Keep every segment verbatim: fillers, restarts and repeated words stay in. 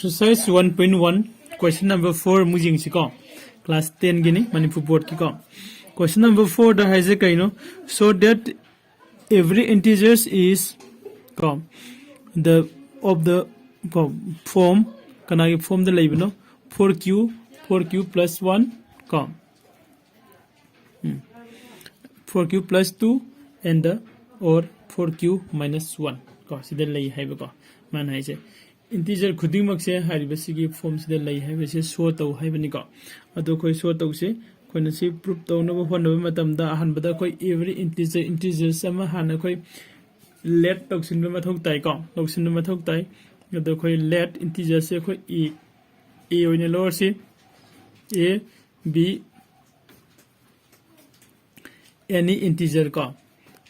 Exercise one point one, question number four ꯑꯃꯨꯛ ꯌꯦꯡꯁꯤꯀꯣ꯫ Class ten ꯒꯤꯅꯤ, ꯃꯅꯤꯄꯨꯔ ꯕꯣꯔꯗꯀꯤꯀꯣ꯫ Question number four ꯗ ꯍꯥꯏꯁꯦ ꯀꯩꯅꯣ? Show that every integers is ꯀꯣ the of the ꯀꯣ form, ꯀꯅꯥꯒꯤ ꯐꯣꯝꯗ ꯂꯩꯕꯅꯣ? Four q, four q plus one ꯀꯣ four q plus two and the or four q minus one ꯀꯣ ꯁꯤꯗ ꯂꯩ ꯍꯥꯏꯕꯀꯣ꯫ ꯃꯥꯅ ꯍꯥꯏꯁꯦ integer ꯈꯨꯗꯤꯡꯃꯛꯁꯦ ꯍꯥꯏꯔꯤꯕꯁꯤꯒꯤ ꯐꯣꯝꯁꯤꯗ ꯂꯩ ꯍꯥꯏꯕꯁꯦ ꯁꯣ ꯇꯧ ꯍꯥꯏꯕꯅꯤꯀꯣ꯫ ꯑꯗꯣ ꯑꯩꯈꯣꯏ ꯁꯣ ꯇꯧꯁꯦ꯫ ꯑꯩꯈꯣꯏꯅ ꯁꯤ ꯄ꯭ꯔꯨꯞ ꯇꯧꯅꯕ ꯍꯣꯠꯅꯕ ꯃꯇꯝꯗ ꯑꯍꯥꯟꯕꯗ ꯑꯩꯈꯣꯏ every integer, integers ꯑꯃ ꯍꯥꯟꯅ ꯑꯩꯈꯣꯏ let ꯇꯧꯁꯤꯟꯕ ꯃꯊꯧ ꯇꯥꯏꯀꯣ, ꯂꯧꯁꯤꯟꯕ ꯃꯊꯧ ꯇꯥꯏ꯫ ꯑꯗꯣ ꯑꯩꯈꯣꯏ let integer ꯁꯦ ꯑꯩꯈꯣꯏ a, a ꯑꯣꯏꯅ ꯂꯧꯔꯁꯤ꯫ A, b, any integer ꯀꯣ꯫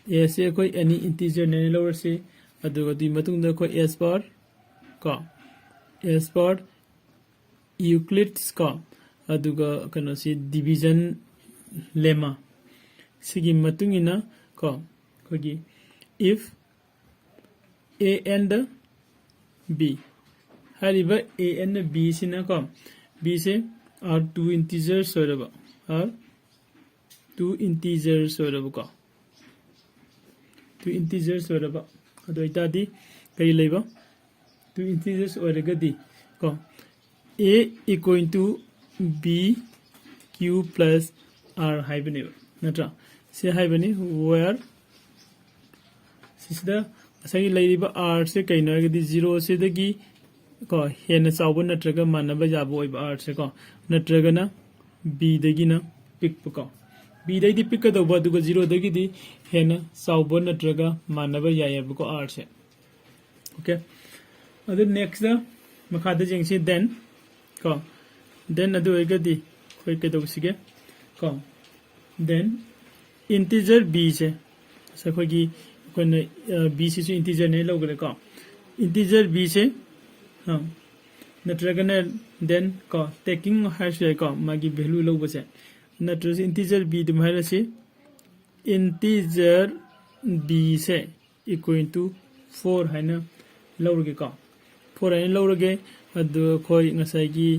A ꯁꯦ ꯑꯩꯈꯣꯏ any integer ꯅꯦꯅ ꯂꯧꯔꯁꯤ꯫ ꯑꯗꯨꯒ ꯑꯗꯨꯒꯤ ꯃꯇꯨꯡꯗ ꯑꯩꯈꯣꯏ as per ꯀꯣ, as per Euclides ꯀꯣ, ꯑꯗꯨꯒ ꯀꯩꯅꯣꯁꯤ division lemma꯫ ꯁꯤꯒꯤ ꯃꯇꯨꯡ ꯏꯟꯅ ꯀꯣ ꯑꯩꯈꯣꯏꯒꯤ if a and b ꯍꯥꯏꯔꯤꯕ a and b ꯁꯤꯅ ꯀꯣ, b say are two integers ꯑꯣꯏꯔꯕ, are two integers ꯑꯣꯏꯔꯕꯀꯣ, two integers ꯑꯣꯏꯔꯕ꯫ ꯑꯗꯨ ꯑꯣꯏꯇꯥꯔꯗꯤ ꯀꯔꯤ ꯂꯩꯕ? Two integers ꯑꯣꯏꯔꯒꯗꯤ ꯀꯣ a equal to b q plus r ꯍꯥꯏꯕꯅꯦꯕ, ꯅꯠꯇ꯭ꯔꯥ? ꯁꯤ ꯍꯥꯏꯕꯅꯤ where ꯁꯤꯁꯤꯗ ꯉꯁꯥꯏꯒꯤ ꯂꯩꯔꯤꯕ r ꯁꯦ ꯀꯩꯅꯣ ꯍꯥꯏꯔꯒꯗꯤ zero ꯁꯤꯗꯒꯤ ꯀꯣ ꯍꯦꯟꯅ ꯆꯥꯎꯕ ꯅꯠꯇ꯭ꯔꯒ ꯃꯥꯟꯅꯕ ꯌꯥꯕ ꯑꯣꯏꯕ r ꯁꯦ ꯀꯣ, ꯅꯠꯇ꯭ꯔꯒꯅ b ꯗꯒꯤꯅ ꯄꯤꯛꯄ ꯀꯣ, b ꯗꯩꯗꯤ ꯄꯤꯛꯀꯗꯧꯕ ꯑꯗꯨꯒ zero ꯗꯒꯤꯗꯤ ꯍꯦꯟꯅ ꯆꯥꯎꯕ ꯅꯠꯇ꯭ꯔꯒ ꯃꯥꯟꯅꯕ ꯌꯥꯏꯑꯕꯀꯣ r ꯁꯦ꯫ Okay, ꯑꯗꯨ next ꯃꯈꯥꯗ ꯌꯦꯡꯁꯤ꯫ Then ꯀꯣ then ꯑꯗꯨ ꯑꯣꯏꯔꯒꯗꯤ ꯑꯩꯈꯣꯏ ꯀꯩꯗꯧꯁꯤꯒꯦ ꯀꯣ then integer b ꯁꯦ ꯑꯩꯈꯣꯏꯒꯤ ꯑꯩꯈꯣꯏꯅ b ꯁꯤꯁꯨ integer ꯅꯦ ꯂꯧꯈ꯭ꯔꯦꯀꯣ꯫ Integer b ꯁꯦ ꯑ, ꯅꯠꯇ꯭ꯔꯒꯅ then ꯀꯣ taking ꯍꯥꯏꯔꯁꯨ ꯌꯥꯏꯀꯣ, ꯃꯥꯒꯤ value ꯂꯧꯕꯁꯦ꯫ ꯅꯠꯇ꯭ꯔꯁꯨ integer b ꯑꯗꯨꯝ ꯍꯥꯏꯔꯁꯤ꯫ Integer b say equal to four ꯍꯥꯏꯅ ꯂꯧꯔꯒꯦꯀꯣ꯫ Four ꯍꯥꯏꯅ ꯂꯧꯔꯒꯦ꯫ ꯑꯗꯨ ꯑꯩꯈꯣꯏ ꯉꯁꯥꯏꯒꯤ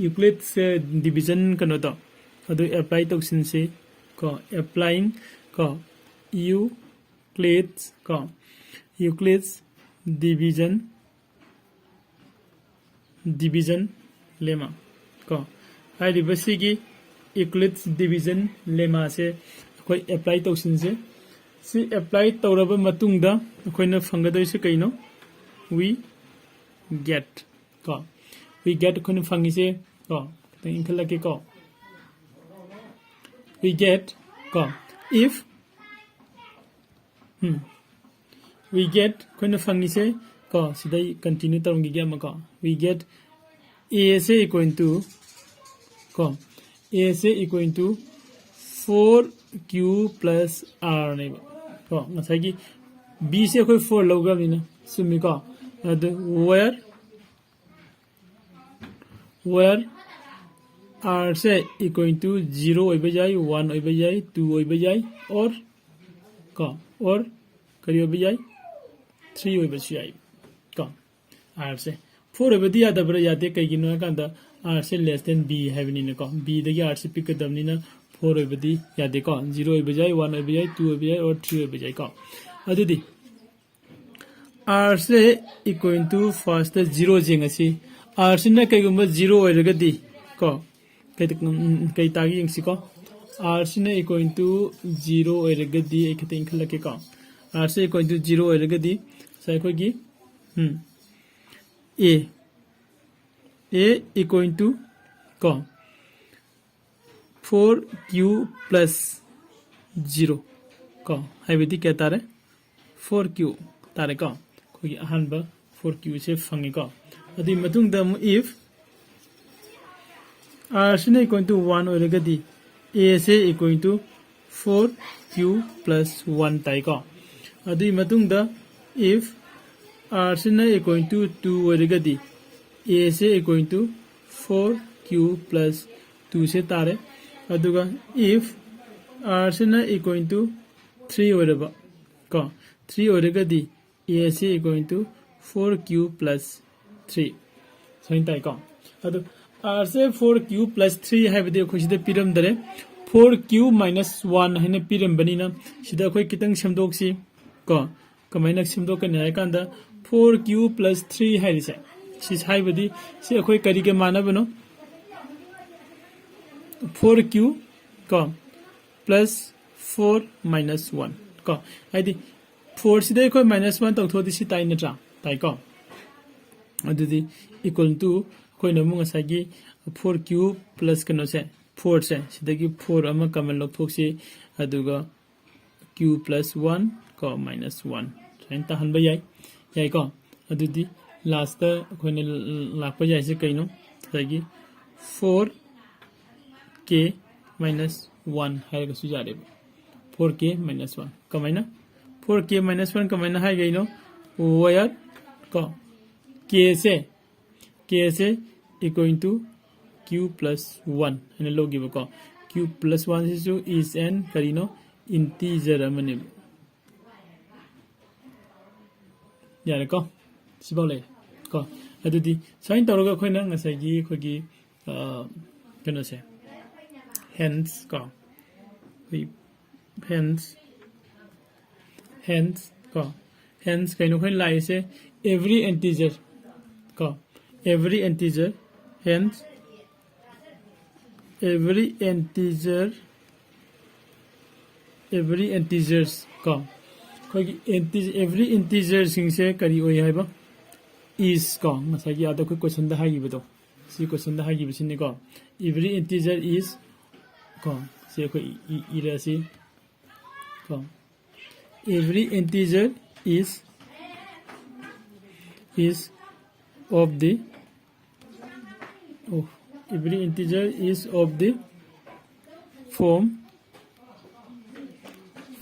ꯏꯀ꯭ꯂꯤꯠꯁ ꯗꯤꯕꯤꯖꯟ ꯀꯩꯅꯣꯗꯣ ꯑꯗꯨ ꯑꯦꯄ꯭ꯂꯥꯏ ꯇꯧꯁꯤꯟꯁꯤ ꯀꯣ꯫ ꯑꯦꯄ꯭ꯂꯥꯏꯡ ꯀꯣ ꯏꯀ꯭ꯂꯤꯠꯁ ꯀꯣ ꯏꯀ꯭ꯂꯤꯠꯁ ꯗꯤꯕꯤꯖꯟ ꯗꯤꯕꯤꯖꯟ ꯂꯦꯃꯥ ꯀꯣ ꯍꯥꯏꯔꯤꯕꯁꯤꯒꯤ ꯏꯀ꯭ꯂꯤꯠꯁ ꯗꯤꯕꯤꯖꯟ ꯂꯦꯃꯥꯁꯦ ꯑꯩꯈꯣꯏ ꯑꯦꯄ꯭ꯂꯥꯏ ꯇꯧꯁꯤꯟꯁꯦ꯫ ꯁꯤ ꯑꯦꯄ꯭ꯂꯥꯏ ꯇꯧꯔꯕ ꯃꯇꯨꯡꯗ ꯑꯩꯈꯣꯏꯅ ꯐꯪꯒꯗꯣꯏꯁꯦ ꯀꯩꯅꯣ? ꯋꯤ ꯒꯦꯠ ꯀꯣ ꯋꯤ ꯒꯦꯠ ꯑꯩꯈꯣꯏꯅ ꯐꯪꯉꯤꯁꯦ ꯀꯣ ꯈꯤꯇꯪ ꯏꯟꯈꯠꯂꯛꯀꯦ ꯀꯣ ꯋꯤ ꯒꯦꯠ ꯀꯣ ꯏꯐ ꯎꯝ ꯋꯤ ꯒꯦꯠ ꯑꯩꯈꯣꯏꯅ ꯐꯪꯉꯤꯁꯦ ꯀꯣ ꯁꯤꯗꯩ ꯀꯟꯇꯤꯅ꯭ꯌꯨ ꯇꯧꯔꯝꯈꯤꯒꯦ ꯑꯃ ꯀꯣ ꯋꯤ ꯒꯦꯠ ꯑꯦꯁꯦ ꯏꯀ꯭ꯋꯦꯟ ꯇꯨ ꯀꯣ ꯑꯦꯁꯦ equal to four Q plus ꯑꯥꯔꯅꯦꯕ ꯀꯣ ꯉꯁꯥꯏꯒꯤ ꯕꯤꯁꯦ ꯑꯩꯈꯣꯏ ꯐꯣꯔ ꯂꯧꯈ꯭ꯔꯕꯅꯤꯅ ꯆꯨꯝꯃꯤꯀꯣ꯫ ꯑꯗꯨ ꯋꯦꯌꯔ ꯋꯦꯌꯔ ꯑꯥꯔꯁꯦ ꯏꯀ꯭ꯋꯦꯟ ꯇꯨ ꯖꯤꯔꯣ ꯑꯣꯏꯕ ꯌꯥꯏ, ꯋꯥꯟ ꯑꯣꯏꯕ ꯌꯥꯏ, ꯇꯨ ꯑꯣꯏꯕ ꯌꯥꯏ, ꯑꯣꯔ ꯀꯣ ꯑꯣꯔ ꯀꯔꯤ ꯑꯣꯏꯕ ꯌꯥꯏ? ꯊ꯭ꯔꯤ ꯑꯣꯏꯕꯁꯨ ꯌꯥꯏ ꯀꯣ ꯑꯥꯔꯁꯦ ꯐꯣꯔ ꯑꯣꯏꯕꯗꯤ ꯌꯥꯗꯕ꯭ꯔꯥ? ꯌꯥꯗꯦ꯫ ꯀꯩꯒꯤꯅꯣ ꯍꯥꯏꯀꯥꯟꯗ ꯑꯥꯔꯁꯦ ꯂꯦꯁ ꯗꯦꯟ ꯕꯤ ꯍꯥꯏꯕꯅꯤꯅꯀꯣ ꯕꯤꯗꯒꯤ ꯑꯥꯔꯁꯦ ꯄꯤꯛꯀꯗꯕꯅꯤꯅ ꯐꯣꯔ ꯑꯣꯏꯕꯗꯤ ꯌꯥꯗꯦꯀꯣ ꯖꯤꯔꯣ ꯑꯣꯏꯕ ꯌꯥꯏ, ꯋꯥꯟ ꯑꯣꯏꯕ ꯌꯥꯏ, ꯇꯨ ꯑꯣꯏꯕ ꯌꯥꯏ, ꯑꯣꯔ ꯊ꯭ꯔꯤ ꯑꯣꯏꯕ ꯌꯥꯏꯀꯣ꯫ ꯑꯗꯨꯗꯤ ꯑꯥꯔꯁꯦ ꯏꯀ꯭ꯋꯦꯟ ꯇꯨ ꯐꯥꯔꯁꯇ ꯖꯤꯔꯣ ꯌꯦꯡꯉꯁꯤ꯫ ꯑꯥꯔꯁꯤꯅ ꯀꯩꯒꯨꯝꯕ ꯖꯤꯔꯣ ꯑꯣꯏꯔꯒꯗꯤ ꯀꯣ ꯀꯩ ꯎꯝ, ꯀꯩ ꯇꯥꯒꯦ ꯌꯦꯡꯁꯤꯀꯣ꯫ ꯑꯥꯔꯁꯤꯅ ꯏꯀ꯭ꯋꯦꯟ ꯇꯨ ꯖꯤꯔꯣ ꯑꯣꯏꯔꯒꯗꯤ ꯑꯩ ꯈꯤꯇꯪ ꯏꯟꯈꯠꯂꯛꯀꯦꯀꯣ꯫ ꯑꯥꯔꯁꯤ ꯏꯀ꯭ꯋꯦꯟ ꯇꯨ ꯖꯤꯔꯣ ꯑꯣꯏꯔꯒꯗꯤ ꯉꯁꯥꯏ ꯑꯩꯈꯣꯏꯒꯤ ꯎꯝ ꯑꯦ ꯑꯦ ꯏꯀ꯭ꯋꯦꯟ ꯇꯨ ꯀꯣ ꯐꯣꯔ ꯀ꯭ꯌꯨ ꯄ꯭ꯂꯁ ꯖꯤꯔꯣ ꯀꯣ ꯍꯥꯏꯕꯗꯤ ꯀꯌꯥ ꯇꯥꯔꯦ? ꯐꯣꯔ ꯀ꯭ꯌꯨ ꯇꯥꯔꯦꯀꯣ꯫ ꯑꯩꯈꯣꯏꯒꯤ ꯑꯍꯥꯟꯕ ꯐꯣꯔ ꯀ꯭ꯌꯨꯁꯦ ꯐꯪꯉꯤꯀꯣ꯫ ꯑꯗꯨꯒꯤ ꯃꯇꯨꯡꯗ ꯑꯃꯨꯛ ꯏꯐ ꯑꯥꯔꯁꯤꯅ ꯏꯀ꯭ꯋꯦꯟ ꯇꯨ ꯋꯥꯟ ꯑꯣꯏꯔꯒꯗꯤ ꯑꯦꯁꯦ equal to four Q plus one ꯇꯥꯏꯀꯣ꯫ ꯑꯗꯨꯒꯤ ꯃꯇꯨꯡꯗ ꯏꯐ ꯑꯥꯔꯁꯤꯅ ꯏꯀ꯭ꯋꯦꯟ ꯇꯨ ꯇꯨ ꯑꯣꯏꯔꯒꯗꯤ ꯑꯦꯁꯦ equal to four Q plus ꯇꯨꯁꯦ ꯇꯥꯔꯦ꯫ ꯑꯗꯨꯒ ꯏꯐ ꯑꯥꯔꯁꯤꯅ ꯏꯀ꯭ꯋꯦꯟ ꯇꯨ ꯊ꯭ꯔꯤ ꯑꯣꯏꯔꯕ ꯀꯣ ꯊ꯭ꯔꯤ ꯑꯣꯏꯔꯒꯗꯤ ꯑꯦꯁꯤ equal to four q plus three ꯁꯨꯃꯥꯏꯅ ꯇꯥꯏꯀꯣ꯫ ꯑꯗꯨ R ꯁꯦ four q plus three ꯍꯥꯏꯕꯗꯤ ꯑꯩꯈꯣꯏ ꯁꯤꯗ ꯄꯤꯔꯝꯗꯔꯦ, four q minus one ꯍꯥꯏꯅ ꯄꯤꯔꯝꯕꯅꯤꯅ ꯁꯤꯗ ꯑꯩꯈꯣꯏ ꯈꯤꯇꯪ ꯁꯦꯝꯗꯣꯛꯁꯤ ꯀꯣ꯫ ꯀꯃꯥꯏꯅ ꯁꯦꯝꯗꯣꯛꯀꯅꯤ ꯍꯥꯏ ꯀꯥꯟꯗ, four q plus three ꯍꯥꯏꯔꯤꯁꯦ, ꯁꯤ ꯍꯥꯏꯕꯗꯤ ꯁꯤ ꯑꯩꯈꯣꯏ ꯀꯔꯤꯒ ꯃꯥꯟꯅꯕꯅꯣ? Four q ꯀꯣ, plus four minus one ꯀꯣ, ꯍꯥꯏꯗꯤ four ꯁꯤꯗ ꯑꯩꯈꯣꯏ minus one ꯇꯧꯊꯣꯛꯑꯗꯤ ꯁꯤ ꯇꯥꯏ ꯅꯠꯇ꯭ꯔꯥ? ꯇꯥꯏꯀꯣ꯫ ꯑꯗꯨꯗꯤ equal to ꯑꯩꯈꯣꯏꯅ ꯑꯃꯨꯛ ꯉꯁꯥꯏꯒꯤ four q plus ꯀꯩꯅꯣꯁꯦ, four ꯁꯦ, ꯁꯤꯗꯒꯤ four ꯑꯃ common ꯂꯧꯊꯣꯛꯁꯤ, ꯑꯗꯨꯒ q plus one ꯀꯣ minus one ꯁꯨꯃꯥꯏꯅ ꯇꯥꯍꯟꯕ ꯌꯥꯏ꯫ ꯌꯥꯏꯀꯣ꯫ ꯑꯗꯨꯗꯤ last ꯑꯩꯈꯣꯏꯅ ꯂꯥꯛꯄ ꯌꯥꯏꯁꯦ ꯀꯩꯅꯣ? ꯉꯁꯥꯏꯒꯤ four k minus one ꯍꯥꯏꯔꯒꯁꯨ ꯌꯥꯔꯦꯕ꯫ Four k minus one ꯀꯃꯥꯏꯅ? Four k minus one ꯀꯃꯥꯏꯅ ꯍꯥꯏꯒꯩꯅꯣ? Where ꯀꯣ, k say, k say equal to q plus one ꯍꯥꯏꯅ ꯂꯧꯈꯤꯕꯀꯣ꯫ Q plus one ꯁꯤꯁꯨ is an ꯀꯔꯤꯅꯣ? Integer ꯑꯃꯅꯦꯕ꯫ ꯌꯥꯔꯦꯀꯣ, ꯁꯤꯐꯥꯎ ꯂꯩꯔꯦ ꯀꯣ꯫ ꯑꯗꯨꯗꯤ ꯁꯨꯃꯥꯏꯅ ꯇꯧꯔꯒ ꯑꯩꯈꯣꯏꯅ ꯉꯁꯥꯏꯒꯤ ꯑꯩꯈꯣꯏꯒꯤ, ꯑ, ꯀꯩꯅꯣꯁꯦ, hence ꯀꯣ, ꯑꯩꯈꯣꯏ hence, hence ꯀꯣ, hence ꯀꯩꯅꯣ ꯑꯩꯈꯣꯏꯅ ꯂꯥꯛꯏꯁꯦ? Every integer ꯀꯣ, every integer, hence every integer, every integers ꯀꯣ, ꯑꯩꯈꯣꯏꯒꯤ inti-, every integer ꯁꯤꯡꯁꯦ ꯀꯔꯤ ꯑꯣꯏ ꯍꯥꯏꯕ? Is ꯀꯣ, ꯉꯁꯥꯏꯒꯤ ꯑꯥꯗ ꯑꯩꯈꯣꯏ question ꯗ ꯍꯥꯏꯈꯤꯕꯗꯣ, ꯁꯤ question the ꯍꯥꯏꯈꯤꯕꯁꯤꯅꯤꯀꯣ꯫ Every integer is ꯀꯣ, ꯁꯤ ꯑꯩꯈꯣꯏ ꯏ-, ꯏ-, ꯏꯔꯁꯤ ꯀꯣ꯫ Every integer is, is of the, oh, every integer is of the form,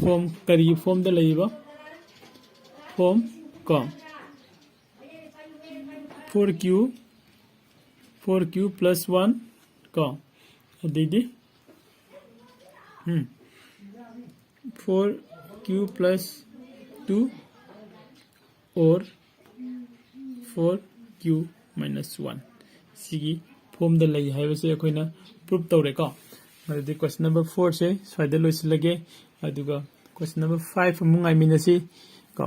form ꯀꯔꯤꯒꯤ form ꯗ ꯂꯩꯔꯤꯕ? Form ꯀꯣ, four q, four q plus one ꯀꯣ, ꯑꯗꯩꯗꯤ, ꯎꯝ, four q plus two or four q minus one ꯁꯤꯒꯤ ꯐꯣꯝꯗ ꯂꯩ ꯍꯥꯏꯕꯁꯦ ꯑꯩꯈꯣꯏꯅ ꯄ꯭ꯔꯨꯞ ꯇꯧꯔꯦꯀꯣ꯫ ꯑꯗꯨꯗꯤ ꯀꯣꯏꯁꯟ ꯅꯝꯕꯔ ꯐꯣꯔꯁꯦ ꯁ꯭ꯋꯥꯏꯗ ꯂꯣꯏꯁꯤꯜꯂꯒꯦ꯫ ꯑꯗꯨꯒ ꯀꯣꯏꯁꯟ ꯅꯝꯕꯔ ꯐꯥꯏꯚ ꯑꯃꯨꯛ ꯉꯥꯏꯃꯤꯟꯅꯁꯤ ꯀꯣ꯫